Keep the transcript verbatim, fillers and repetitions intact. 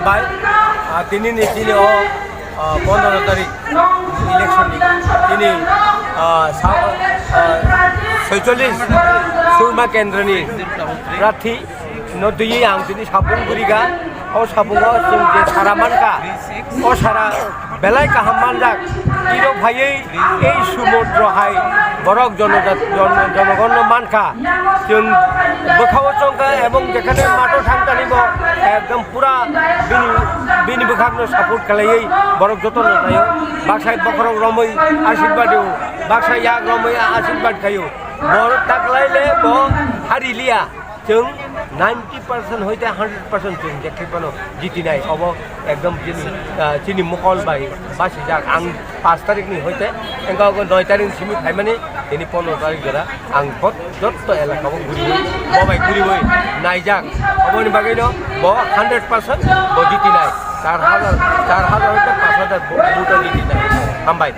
Bai, ah, tini ni tini o, ah, pondro tarik election ni tini, ah, sa-, ah, soicholish Surma Kendra ni prarthi no twiwi ang tini sapung guriga. O sapung o chwng je sara mankha, o sara belai kaham manjak. Tiro phaiwi ei sumudro hai borok jonojat-, jon-, jonogonno mankha. Chwng bwkhao chongkha ebong jekhane mato thangkani bo ekdom pura bini, bini bwkhakno support khlaiwi borok jotono khlaio. Baksa bokhorok romwi asirbadio, baksa yak romwi asirbat khaio. Borok taklaile bo hariliya. Chwng ninety percent hoite hundred percent chwng jekhai phano jitinai. Obo ekdom chini, ah, chini mokol bai basijak. Ang pash tarik ni hoite engkha ogo noi tarik ni simi phaimani, tini pondro tarik jora ang bot-, jotto elaka o guriwi, bo bai guriwi naijak. Oboni bagwino bo hundred percent bo jitinai. Char hajar, char hajar hoite pash hajar bo-, vote o jitinai. Hambai.